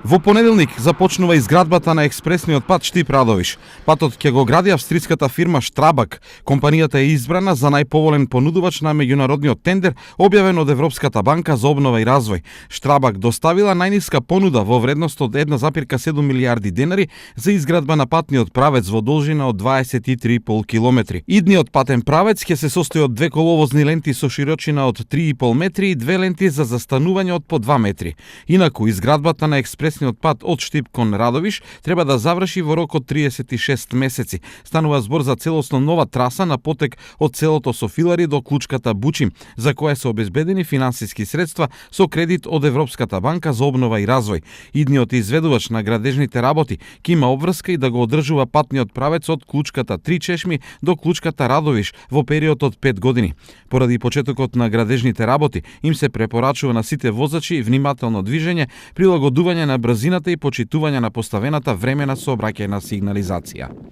Во понеделник започнува изградбата на експресниот пат Штип-Радовиш. Патот ќе го гради австриската фирма Штрабак. Компанијата е избрана за најповолен понудувач на меѓународниот тендер објавен од Европската банка за обнова и развој. Штрабак доставила најниска понуда во вредност од 1,7 милијарди денари за изградба на патниот правец во должина од 23,5 километри. Идниот патен правец ќе се состои од две коловозни ленти со широчина од 3,5 метри и две ленти за застанување од по 2 метри. Инаку изградбата на експресниот пат од Штип кон Радовиш треба да заврши во рок од 36 месеци. Станува збор за целосно нова траса на потек од селото Софилари до клучката Бучим, за која се обезбедени финансиски средства со кредит од Европската банка за обнова и развој. Идниот изведувач на градежните работи ќе има обврска и да го одржува патниот правец од клучката Три Чешми до клучката Радовиш во период од 5 години. Поради почетокот на градежните работи им се препорачува на сите возачи внимателно движење, прилагодување на брзината и почитување на поставената времена сообраќајна сигнализација.